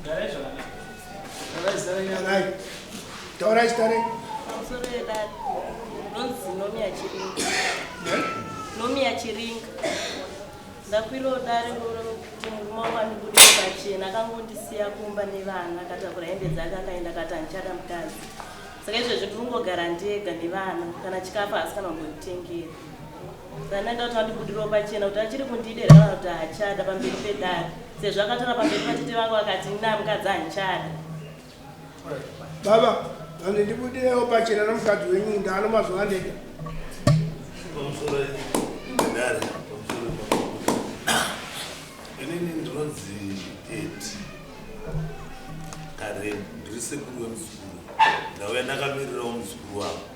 Garai zvakanaka. Taurai zita renyu amai. Taurai zita renyu. Pamusoro yedare ndonzi Nomia Chiringa. Nomia Chiringa. Ndakwirawo dare kuti murume wangu andibudire pachena akangondisiya kumba nevana akatakura hembe dzake akaenda akati handichada mukadzi. Saka izvezvi ndiri kungogara ndega nevana kana chikafu haasi kana kumbonditengera. Saka ndaida kuti vandibudirawo pachena kuti achiri kundida here kana kuti haachada pamberi pedare sezvo akataura pamberi patete vangu akati ini mukadzi handichada. Baba, vanhu ndibudirewo pachena nomukadzi wenyu ndaano mazuva ndega. Pamusoro dare, pamusoro inini ndinonzi Edi Karen, ndiri sekuru wemuzukuru. Ndauya ndakamirirawo muzukuru wangu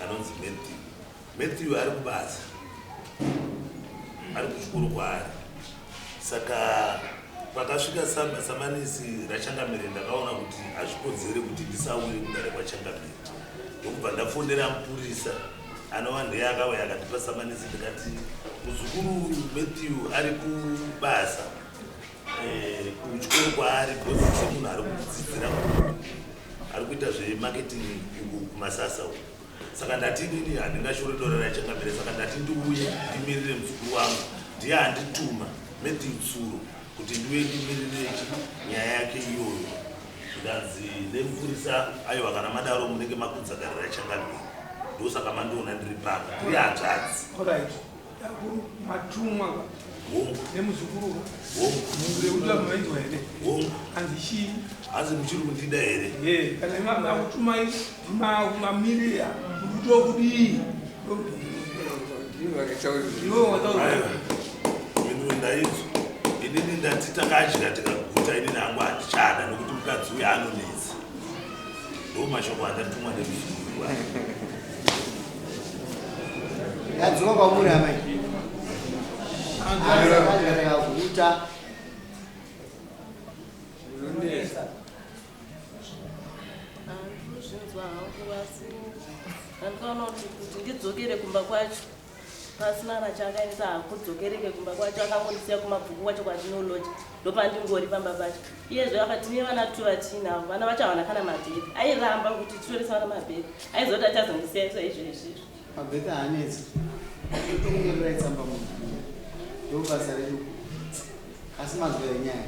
anonzi Matthew. Matthew ari kubasa, ari kuchikoro kwaari. Saka pakasvika samanisi raChangamire ndakaona kuti hazvikodzere kuti ndisauye kudare kwaChangamire, ndokubva ndafonera mupurisa anova ndiye akauya akatipa samanisi, ndikati muzukuru uyu Matthew ari kubasa kuchikoro kwaari because semunhu ari kudzidzira ari kuita zvemarketing uku kumasasa uku. Saka ndati inini handingashore dora raChangamire, saka ndati ndiuye ndimirire muzukuru wangu, ndiye andituma Matthew Tsuro kuti ndiuye ndimirire nyaya yake iyoyo. Zvikanzi nemupurisa, aiwa kana madaro munenge makudza dare raChangamire, ndosaka mandiona ndiri pano, ndiri hanzvadzi. Alright. Akuru matumwa Hongu. Nemuzukuru. Hongu. Munhu wekuti mainzwa here? Hongu. Hanzi chii? Hanzi muchiri kundida here? Eh, kana makutumai mamirira kuti tokudii? Ndivo wataura. Aiwa. Mhinduro ndaidzo. Inini ndati takadya tikaguta, inini hangu handichada nokuti mukadzi uyu anonetsa. Ndo mashoko andatumwa nemuzukuru wangu. Yadzoka kwamuri amai. Akadya takaguta. Handikuzvinzwa hangu asi handikaona kuti ndidzokere kumba kwacho pasina rachakaendesa hakudzokereke kumba kwacho akangondisiya kumabvuku kwacho kwatinoloja ndopandingori pamba pacho. Iyezve apa tine vana tu vatiinavo, vana vacho havana kana mabhegi, airamba kuti titoresa vana mabhegi, aizoti achazondisiya isa izvezvi. Mabhegi haanetsi, tokunyorerai tsamba munhu, ndo basa redu. Asi mazwa here nyaya?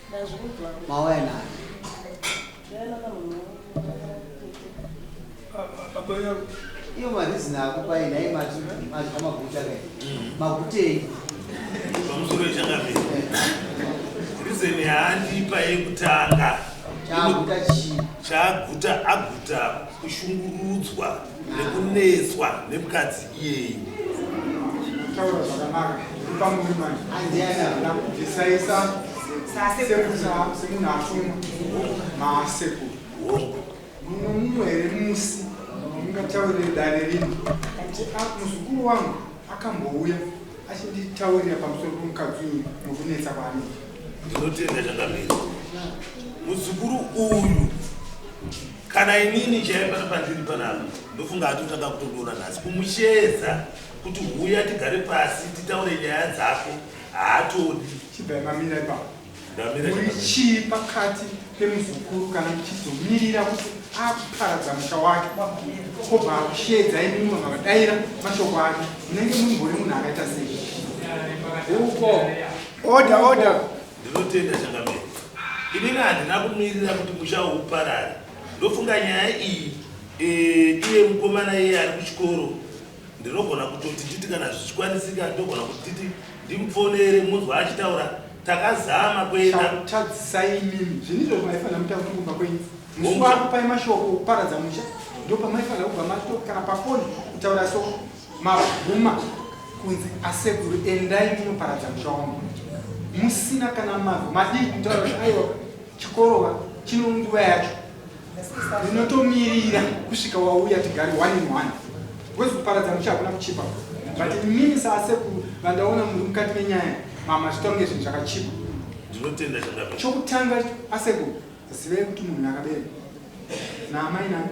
Ndazvinzwa. Mauya nayo. Iyo marizini akupai nhai mati madya maguta kai magutei? Pamusoro yechangamire, rizeni yaandipa yekutanga Chaaguta chii? Chaaguta, aguta kushungurudzwa nekunetswa nemukadzi iyeyi. Taura zvakanaka pamuri manje. Andiana. Ndakubvisaisa semunhu atumwa maasekuru. Hongu. Mumwe mumwe here musi mungataurire dare rino kuti muzukuru wangu akambouya achinditaurira pamusoro pemukadzi uyu nokunetsa kwaanoita? Ndinotenda changamire. Muzukuru uyu kana inini chaiye pana pandiri panapa ndofunga atotanga kutondiona nhasi, kumushedza kuti huya tigare pasi titaure nyaya dzako haatodi. Chibvai mamira ipapo. Ndamira. Muri Changamire. chii pakati pemuzukuru kana muchizomirira kuti akuparadza musha wake kobva akushedza imimi makadaira mashoko ake, munenge mumbori munhu akaita sei? Uko. Order, order. Ndinotenda changamire. Inini handina kumirira kuti musha uyu uparare. Ndofunga nyaya iyi iye mukomana iye ari kuchikoro, ndinogona kutoti nditi kana zvichikwanisika ndogona kuti nditi ndimufonere munzwa achitaura. Takazama kuenda. Tadzisai imimi zvinhu izvozvo maifanira muita kuti kumba kwenyu musi wakupai mashoko okuparadza musha ndopamaifanira kubva mato kana pafoni kutaura so mabvuma kunzi asekuru endai munoparadza musha wangu musina kana mavhu madii kutaura kuti aiwa chikorova chino nguva yacho ndinotomirira kusvika wauya tigare one in one, because kuparadza musha hakuna kuchipa, but imimi saasekuru vandaona muri mukati menyaya mama zvita kunge zvinhu zvakachipa. Ndinotenda changamire. Chokutanga asekuru, zivai kuti munhu akabereka naamai nani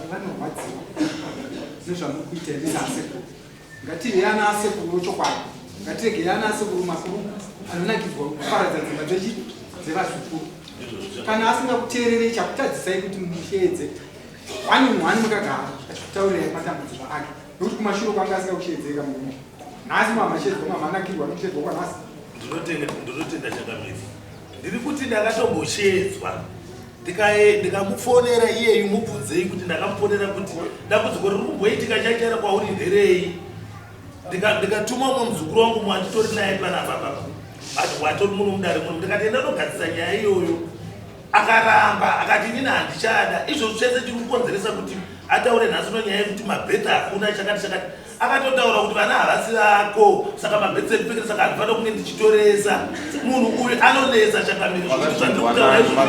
vanorwadziwa nezvamuri kuita imi saasekuru. Ngatirei ana asekuru wechokwadi, ngatiregei ana asekuru makuru anonakidzwa kuparadza dzimba dzechi. dzevazukuru. Kana asingakuteererei chakutadzisai kuti musheedze one one mukagara achikutaurirai matambudziko ake. Nokuti kumashure kwanga asingakusheedzei kamurume. Nhasi mamashedzwa mamanakirwa nokushedzwa kwanhasi. Ndinotenda ndinotenda changamire. Ndiri kuti ndakatombosheedzwa ndikamufonera iyeyu mubvunzei kuti ndakamufonera kuti dambudziko riri kumboitika chachaira kwauri nderei. Ndikatuma umwe muzukuru wangu mwanditori naye panapa papa. But watori muno mudare muno ndikati enda unogadzisa nyaya iyoyo. Akaramba akati inini handichada. Izvozvo chese chiri kukonzeresa kuti ataure nhasi uno nyaya yekuti mabhedha hakuna chakati chakati. Akatotaura kuti vana havasi vako saka mabhedha ekupfekera saka handifanira kunge ndichitoresa. Munhu uyu anonetsa chakamire zvekuti zvandiri kutaura izvozvo.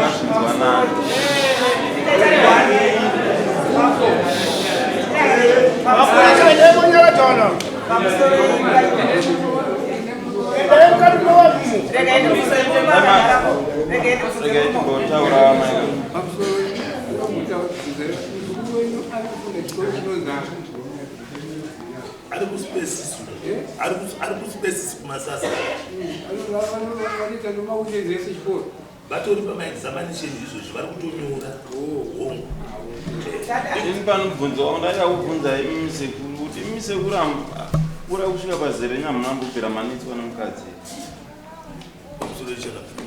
Ari kuspaces ari kuspaces kumasasa vatori pamaexamination izvozvo vari kutonyora hongu. Ini panobvunzo wangu ndaida kubvunza imi sekuru kuti imi sekuru akura kusvika pazere renyu hamuna kumbobvira manetswa nemukadzi.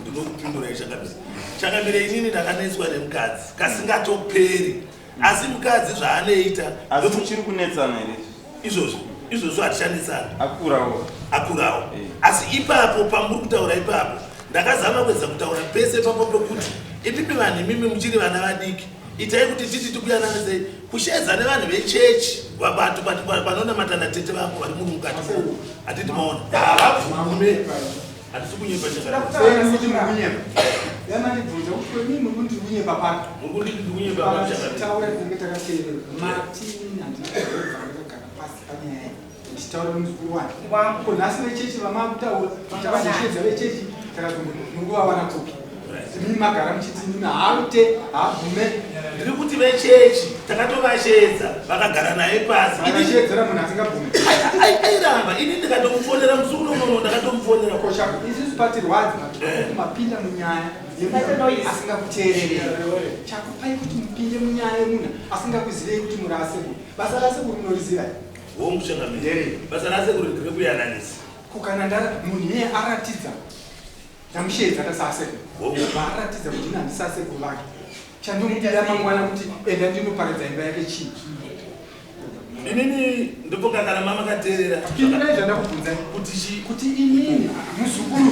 Ndinokupindurai changamire. Changamire inini ndakanetswa nemukadzi kasingatoperi. Asi mukadzi zvaanoita Asi muchiri kunetsana here? Izvozvo izvozvo hatichanetsana. Akurawo. Akurawo. Asi ipapo pamuri kutaura ipapo ndakazama kuedza kutaura pese ipapo pekuti imimi vanhu imimi muchiri vana vadiki itai kuti titi tikuyananise kusheedza nevanhu vechechi vabantu vanonamata natete vangu vari muri mukati hatiti maona havabvume hatisi kunyepa Sei kuti mukunyepa? Yamandibvunza kuti kwenii muri kuti kunyepa papi? Muri kuti kunyepa papi chakadai? Taura tinenge takateerera. Mati inini handina kubva ndakagara pasi panyaya iyi. Ndichitaura nemuzukuru wangu. Ko nhasi vechechi vamakutaura tavazosheedza vechechi takazombonguvawana kupi? Imi magara muchiti inini haute habvume. Ndiri kuti vechechi takatovasheedza vakagara naye pasi. Vakasheedzera munhu asingabvume. Airamba ini ndikatomufonera musi unonono ndakatomufonera. Koshako isusu patirwadza kuti mapinda munyaya yemunhu asingakuteererei. Chakupai kuti mupinde munyaya yemunhu asingakuzivei kuti muri asekuru. Basa rasekuru munoriziva here? Hongu changamire. Basa rasekuru nderekuyananisa. Ko kana munhu iyeye aratidza ndamusheedza akasasekuru. Vaaratidza kuti ini handisasekuru vake. Chandomudira mangwana kuti enda ndinoparadza imba yake chii? Inini ndofunga kana mama kateerera. Pindurai zvandakubvunzai. Kuti chii? Kuti inini muzukuru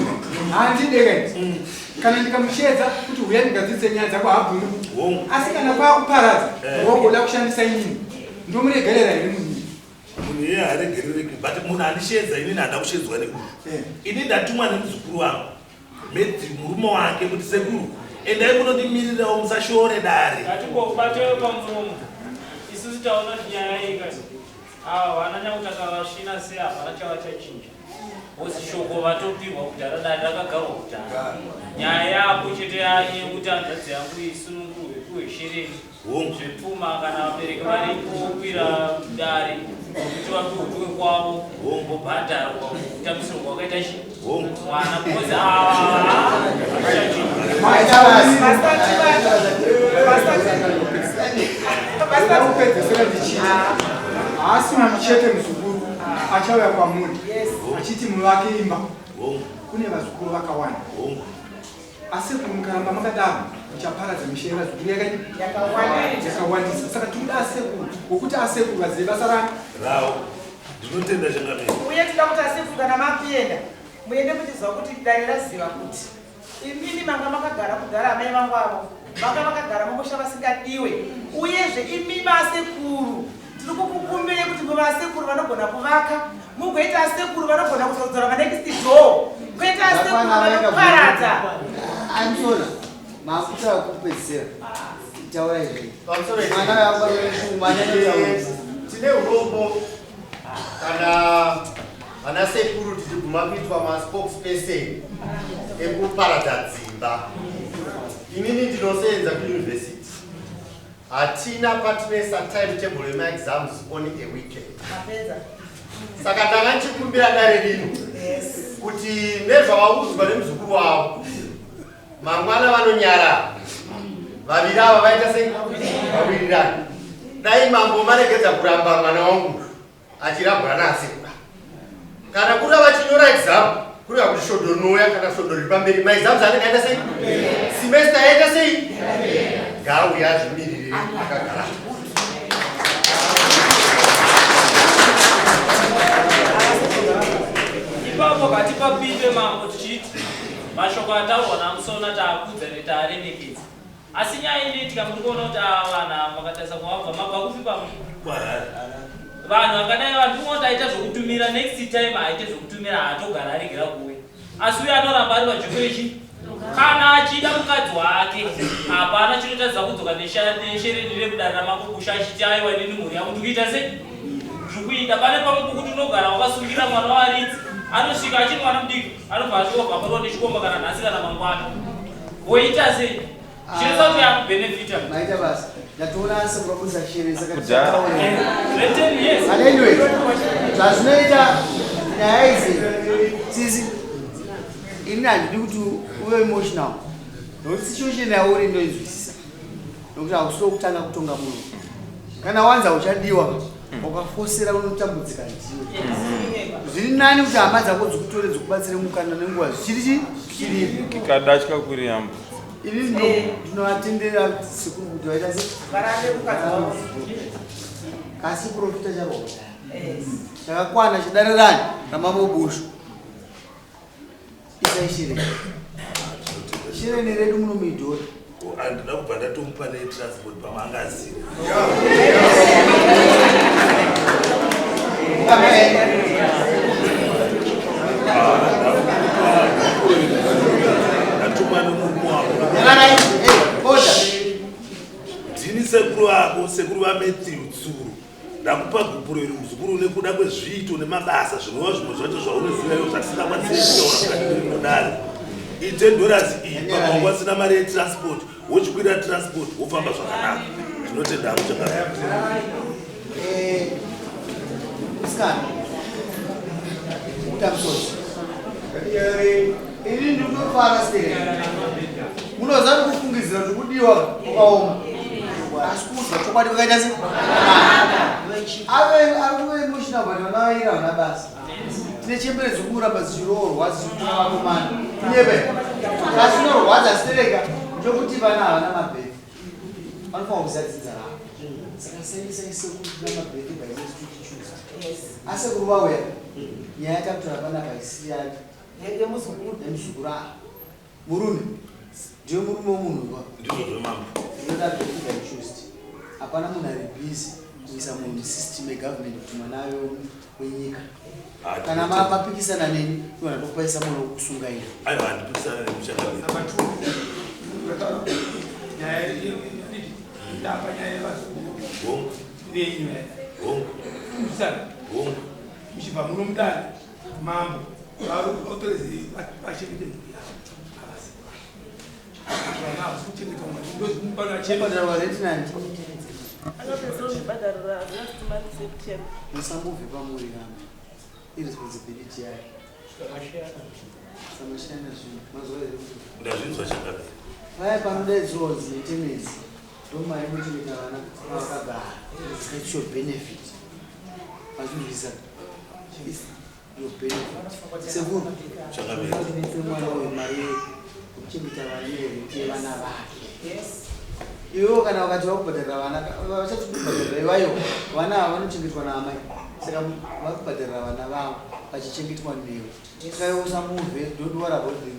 handideke. Kana ndikamusheedza kuti huya ndigadzise nyaya dzako haabvumi. Asi kana kwakuparadza wogoda kushandisa inini. Ndomuregerera here munhu? Munhu iye haaregerereki but munhu andisheedza inini handina kusheedzwa nekuru. Ini ndatumwa nemuzukuru wangu Matthew murume wake kuti sekuru endai munondimirirawo musashore dare. Ngatimbobatewo pamuromo. Isusu taona kuti nyaya iyi kai ava vana nyakutaka vasvina sei hapana chavachachinja. Hosi shoko vatopihwa kudhara dare rakagarwa kudhara. Nyaya yako chete yekuti hanzvadzi yangu isunungurwe ipiwe shereni zvepfuma kana vabereki varipo vokwira dare kuti vapiwe kuwe kwavo vobhadharwa kutambisirwa kwakaita chi mwana because ava Ndakupedzesera ndichiti haasi munhu chete muzukuru achauya kwamuri achiti muvake imba. Kune vazukuru vakawanda. Asekuru mukaramba makadaro muchaparadza misha yevazukuru yakawandisa. Saka tinoda asekuru wokuti asekuru vazive basa ravo. Ravo. Ndinotenda changamire. Uye tinoda kuti asekuru kana makuenda muende muchiziva kuti dare raziva kuti imimi manga makagara kudhara amai vangu avo vanga vakagara mumusha vasingadiwe. Uyezve imimi asekuru tiri kukukumbirai kuti muve asekuru vanogona kuvaka, mugoita asekuru vanogona kuzodzora manext door, kwete asekuru vanoparadza. I'm sorry. Makuta kupedzisira. Taura izvi. Mwana mwana Tine urombo kana vana sekuru tichiguma kuitwa maspokesperson ekuparadza dzimba. Inini ndinosenza kuuniversity. Hatina patinoisa timetable yemaexams on a weekend. Mapedza. Saka ndanga ndichikumbira dare rino kuti nezvavaudzwa nemuzukuru wavo Mangwana vanonyara vaviri ava vaita sei? Vawirirana. Dai mambo maregedza kuramba mwana wangu achirambwa naasekura. Kana kuri vachinyora exam, kureva kuti svondo rinouya kana svondo riri pamberi, maexams anenge aita sei? Semester yaita sei? Ngaauye azvimiririre akagara. Ipapo ngatipapinde mambo tichiti mashoko ataurwa naMusona taakudza ende taaremekedza. Asi nyaya inoitika muri kuona kuti ava vanhu ava makatarisa kwavabva mabva kupi pamwe? Vanhu vakadai vanhu ndikuona kuti aita zvokutumira next time aite zvokutumira haatogara aregera kuuya. Asi uyo anoramba ari pajoko ichi kana achida mukadzi wake hapana chinotadza kudzoka neshereni rekudare ramakukusha achiti aiwa inini mhuri yangu ndikuita sei ndikuida pane pamwe pokuti unogara wakasungira mwana waridzi anosvika achiri mwana mudiki anobva asvika obva abatwa nechikomba kana nhasi kana mangwana woita sei chinosa kuti yakubenefita Maita basa. Ndatoona sekurabusa shere saka Kudhara. tichataura. Zve 10 years. But anyway, zvazvinoita nyaya idzi sisi ini handidi kuti uve emotional nokuti situation yauri ndoinzwisisa nokuti hausiwo kutanga kutonga munhu kana wanza uchadiwa ukafosera unotambudzika ndiwe zviri nani kuti hama dzako dzikutore dzikubatsire mukana nenguva zvichiri chi chiripo Kikadatya kuriyamba. Ini ndinovatendera sekuru kuti vaita se Varambe mukadzi wavo. Kasi profita charwa kudhaya chakakwana chidarerani ramambo Bushu isai shereni shereni redu muno muidhori Handina kubva ndatomupa netransport pamwe anga asiri. Ndatumwa nemurume wako. Ndini sekuru vako, sekuru vaMatthew Tsuro. Ndakupa gupuro iri muzukuru nekuda kwezviito nemabasa zvinova zvimwe zvacho zvaunoziva iwe zvatisingakwanisi kutaura mukati mudare. Ite ndorazi iyi pamwe wasina mari yetransport wochikwira transport wofamba zvakanaka. Tinotenda hako chakanaka. Musikana kuita musodzi ini ndinofara sei munoziva ndikufungidzira kuti kudiwa kwakaoma asi kuudzwa chokwadi kwakaita se ave ari kuve emotional but vana vaira vana basa tine chembere dzekuramba dzichiroorwa dzichitora vakomana kunyebe asi inorwadza stereka ndokuti vana havana mabhedhi vanofanira kuziva dzinza ravo saka sendisai sekuru tina mabhedhi by next week Tuesday asekuru vauya nyaya yatakutora panapa isiyani Yemuzukuru. Yemuzukuru ah murume ndiwe murume wemunhu wa Ndizvo zvemambo. Ndinoda birthday by Tuesday hapana munhu ari busy kuisa munhu musystem yegovernment kuti mwana ave wenyika kana mapikisana neni iwana tokupaisa mwana wekusungaira Aiwa handipikisana nemuchakamira. Nyaya ndapa nyaya yevazukuru Hongu. venyu. Hongu. Musana. Hongu. Muchibva muno mudare mambo vaautorezi vachengete mhuri yavo. Havasi. Vana havasi kuchengetwa mwana. Ndozvimupano Chebhadharwa rent nani? Akapedza kuzvibhadharira last month September. Musambobve pamuri ramba. Irresponsibility yake. Samashana zvinhu. Mazuva here kuti Ndazvinzwa chakamira. Paya panodaidzwa maintenance ndomari inochengeta vana vakagara. It's your benefit. Mazvinzwisisa? It's your benefit. Sekuru. Chakamira. Mwana uyu mari yekuchengeta vana nerenti yevana vake. Iwewo kana vakati vakubhadharira vana vachati kubhadharira ivayo vana ava vanochengetwa naamai saka vakubhadharira vana vavo vachichengetwa newe saka iwe usamuvhe don't worry about the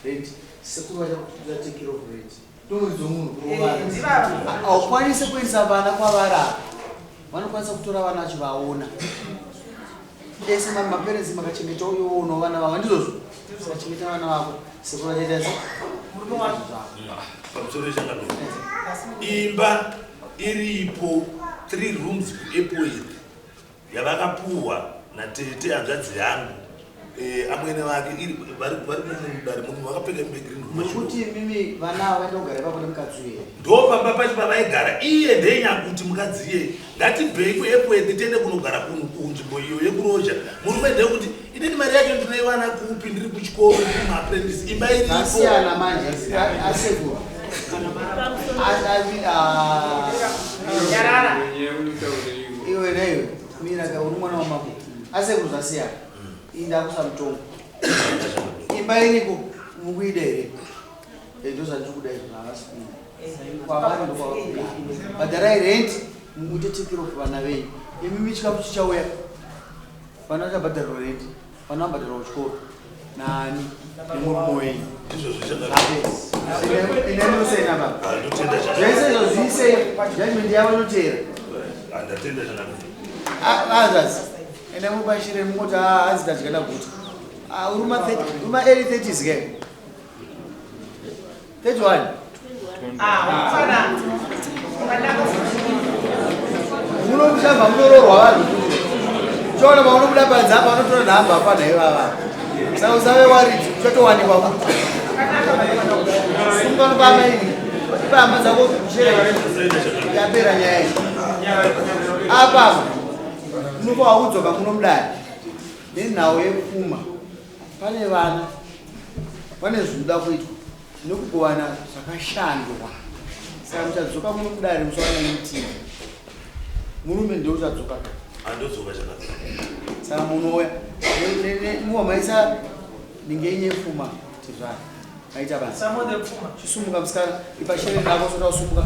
rent sekuru vachakuita take care of rent ndomuridzi wemunhu Eh, ndivavo. haukwanisi kuendesa vana kwavari apa vanokwanisa kutora vana vachivaona ese maparents makachengeta uyoonawo vana vavo ndizvozvo ukachengeta vana vako sekuru vachaita se Murume wako. Pamusoro yechangamire. Imba iripo 3 rooms kuEpworth yavakapuhwa natete hanzvadzi yangu. Amwene vake vari mudare muno vakapfeka hembe green. Mukuti imimi vana ava vaenda kugara ipapo nemukadzi uyu here? Ndo pamba pacho pavaigara. Iye ndenyakuti mukadzi iye ngatibvei kuEpworth tiende kunogara kunzvimbo iyo yekuroja. Murume ndeyekuti inini mari yacho ndinoiwana kupi, ndiri kuchikoro, ndiri muapprentice, imba iripo. Zvasiyana manje asekuru. Nyarara. Iwe naiwe mira ka uri mwana wamambo. Asekuru zvasiyana. Iyi ndakusa mutongo. Imba iriko mukuida here? Ndozvandiri kuda izvo havasi kuida. Kwavari ndokwavakuda. Bhadharai rent muite take care of vana venyu. Imimi chikafu chichauya. Vana vachabhadharirwa rent, vana vabhadharirwa kuchikoro. Nani? Nemurume wenyu. Ine munosaina baba. Zvese izvo zviisei judgment yavo inoteera. Ndatenda zvakanaka. Others. Ende mubashire mungoti ah hanzi tadya ndaguta. Ah uri ma 30, uri ma early 30s ke. 31. Ah, mfana. Wakanaka. Munomushamba munoroorwa vanhu kuti. Uchaona paunobuda panze apa vanotora nhamba apana ivava. Saka usave worried uchatowanikwa futi. Sunga nopama ini. Ipa hama dzako chere. Yapera nyaya iyi. Apa unopa waudzoka muno mudare nenhau yepfuma. Pane vana pane zvinoda kuitwa nekugovana zvakashandwa. Saka muchadzoka muno mudare musi wa 19. Murume ndiye uchadzoka ka. Andodzoka chakanaka. Saka munouya muwa maisa ninge yepfuma tezvara. Maita basa. Samode pfuma. Chisumuka musikana ipa shere rako soda kusumuka.